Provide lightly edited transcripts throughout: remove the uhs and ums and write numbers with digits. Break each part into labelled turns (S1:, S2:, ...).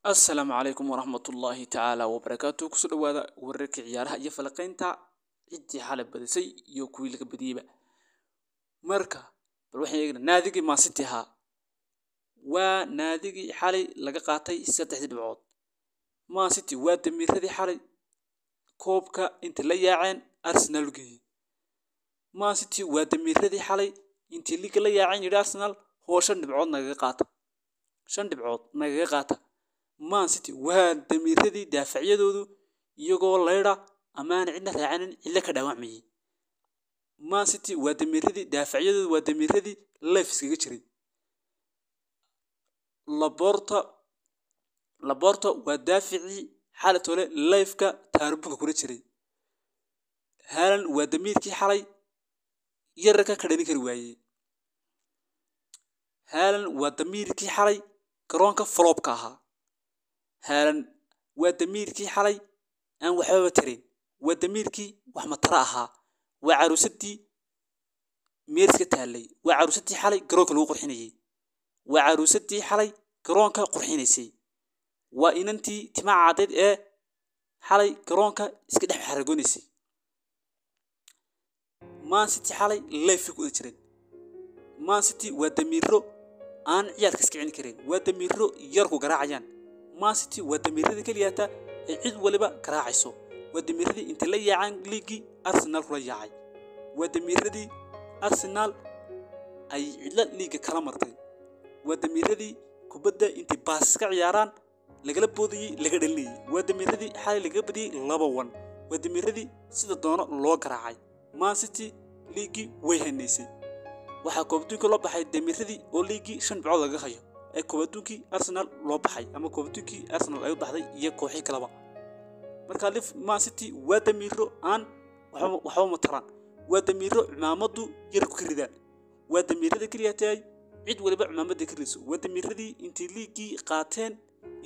S1: Assalaamu calaykum waraxmatullaahi tacaala wabarakaatu. Kusoo dhawaada wararka ciyaaraha iyo falaqeynta ciddii xalay badisay iyo kuwii laga badiyeyba. Marka bal waxaan eegnaa naadigii Man City ahaa. Waa naadigii xalay laga qaatay 3 dhibcood. Man City waa damiiradii xalay koobka inta la yaaceen Arsenal u geeyey. Man City waa damiiradii xalay intii liiga la yaaceen yidhi Arsenal hoo 5 dhibcood nagaga qaata, 5 dhibcood nagaga qaata. Man City waa damiiradii daafacyadoodu iyagoo leydha amaana cidna raacanin cidla ka dhaawacmayay. Man City waa damiiradii daafacyadoodu, waa damiiradii leef iskaga jiray. Laporta waa daaficii xalay tole leefka taarbuka kula jiray. Haaland waa damiirkii xalay yararka ka dhalin kari waayey. Haaland waa damiirkii xalay garoonka flopka ahaa. Haaland waa damiirkii xalay aan waxbaba tarin, waa damiirkii wax matara ahaa, waa caruusadii meeriska taallay, waa caruusadii xalay garoonka lagu qurxinayay, waa caruusadii xalay garoonka qurxinaysay, waa inantii timaha caddeed ee xalay garoonka iska dhex xaragoonaysay. Man City xalay leefay ku wada jireen. Man City waa damiiro aan ciyaarka iska celin karin, waa damiiro yarku garaacayaan. Man City waa damiirada keliyaata ee cid waliba garaacayso, waa damiiradii intay la yaacaan liigii Arsenal kula yaacay, waa damiiradii Arsenal ay cidla liiga kala martay, waa damiiradii kubadda intay baas ka ciyaaraan lagala boodayey laga dhalinayay, waa damiiradii xalay lagaga badiyey 2-1, waa damiiradii sida doono loo garaacay. Man City liigii way hanaysay. Waxaa koob adduunka loo baxay damiiradii oo liigii 5 dhibcood lagaga hayo ee koob adduunkii Arsenal loo baxay, ama koob adduunkii Arsenal ay u baxday iyo kooxii kaleba. Marka Man City waa damiiro aan waxba ma taraan, waa damiiro cimaamaddu yarku ka ridaan, waa damiirada keliya tahay cid waliba cimaamadda ka ridayso, waa damiiradii intay liigii qaateen,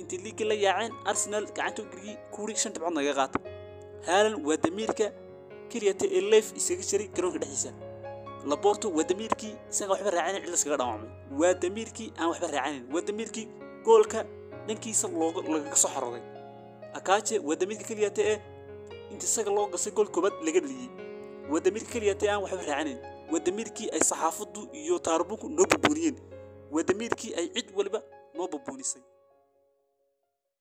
S1: intay liigii la yaaceen Arsenal gacanta u geliyey kuwii 5 dhibcood naga qaata. Haaland waa damiirka keliya ee leef iskaga jiray garoonka dhexdiisa. Laporto waa damiirkii isaga waxba raacanin cidla iskaga dhaawacmay, waa damiirkii aan waxba raacanin, waa damiirkii goolka dhankiisa looga lagaga soo xarooday. Akache waa damiirka keliya ee inta isaga loo gasay gool koobaad laga dhaliyey, waa damiirka keliya ee aan waxba raacanin, waa damiirkii ay saxaafaddu iyo taarbuku noo bubuuniyeen, waa damiirkii ay cid waliba noo bubuunisay.